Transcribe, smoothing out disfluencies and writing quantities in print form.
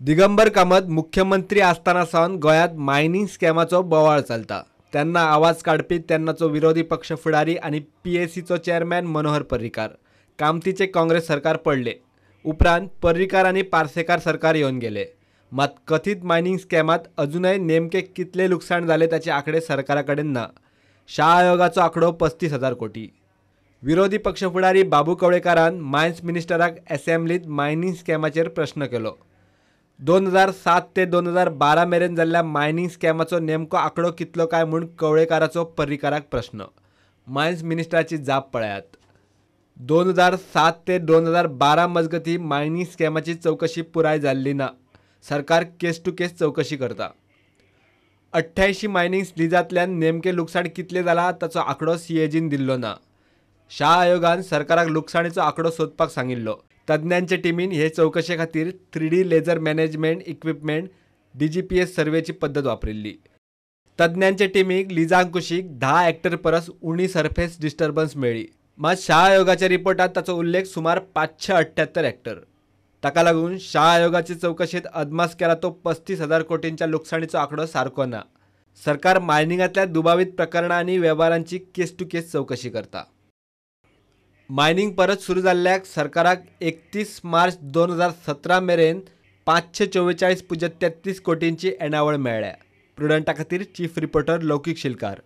दिगंबर कामत मुख्यमंत्री आसतना सावन गोंयांत मायनिंग स्कॅमाचो बोवाळ चलता. तेन्ना आवाज काडपी तेन्नाचो विरोधी पक्ष फुडारी आनी पीएसीचो चेअरमॅन मनोहर पर्रीकार. कामतीचे काँग्रेस सरकार पडले उपरांत पर्रीकार आनी पार्सेकार सरकार येवन गेले. मात कथीत मायनिंग स्कॅमात अजूनय नेमके कितले लुकसाण जाले ताचे आंकडे सरकारा कडेन ना. शाह आयोगाचो आंकडो 35,000 कोटी. विरोधी पक्ष फुडारी बाबू कवळेकारान मायन्स मिनिस्टराक असेंब्लीत मायनिंग स्कॅमाचेर प्रश्न केलो. 2007 ते 2012 मेरेन जाल्ल्या मायनिंग स्कॅमाचो नेमको आंकडो कितलो काय म्हूण कवळेकाराचो पर्रीकाराक प्रश्न. मायन्स मिनिस्टराची जाप पळयात. 2007 ते 2012 मजगती मायनिंग स्कॅमाची चवकशी पुराय जाल्ली ना. सरकार केस टू केस चवकशी करता. 88 मायनिंग लिजांतल्यान नेमकें लुकसाण कितलें जालां ताचो आंकडो सीएजीन दिल्लो ना. शाह आयोगान सरकाराक लुकसाणीचो आंकडो सोदपाक सांगिल्लो. तज्ञांचे टिमीन हे चवकशे खातीर 3D laser management equipment DGPS सर्वेची पद्दत वापरिल्ली. तज्ञांचे टिमीक लिजांक कुशीक 10 हेक्टर परस उणी सरफेस डिस्टर्बन्स मेळ्ळी. मात शाह आयोगाच्या रिपोर्टात ताचो उल्लेख सुमार 578 हेक्टर. ताका लागून शाह आयोगाचे चवकशेंत अदमास केला तो 35,000 कोटींच्या लुकसाणीचो आंकडो सारको ना. सरकार मायनिंगांतल्या दुबावीत प्रकरणां आनी वेव्हारांची केस टू केस चवकशी करता. मायनिंग परत सुरू जाल्ल्याक सरकाराक 31 मार्च 2017 मेरेन 544.33 कोटींची येणावळ मेळ्ळ्या. प्रुडंटा खातीर चीफ रिपोर्टर लौकीक शिलकार.